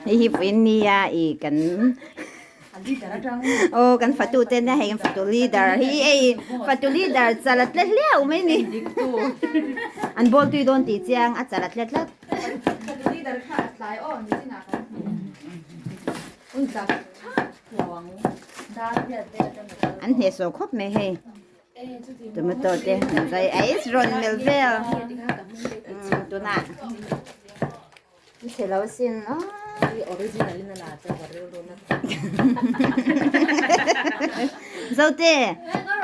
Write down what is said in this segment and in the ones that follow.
Hei hi puin nia i kan aw kan fatu te nia hei kan fatu leader hi ei fatu leader chala tle hliau mai ni an ball tui dawn tih chiang a chala tle tlat. An hnehsawh khawp mai hei. Tomato te an zai a is rawn mel vel tunah an chhe lo sin aw Zote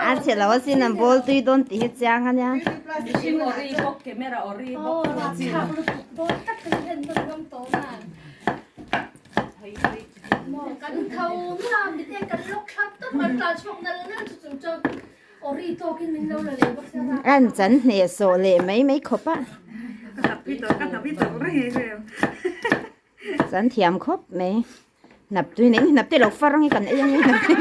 a chhe lo sin an bawl tui dawn tih hi chiang ania. An chan hneh sawh leh mai mai khawp a. Chan thiam khawp mai. Hnap tui nei hnap te lo far ang hi kan ei ang hnap tui.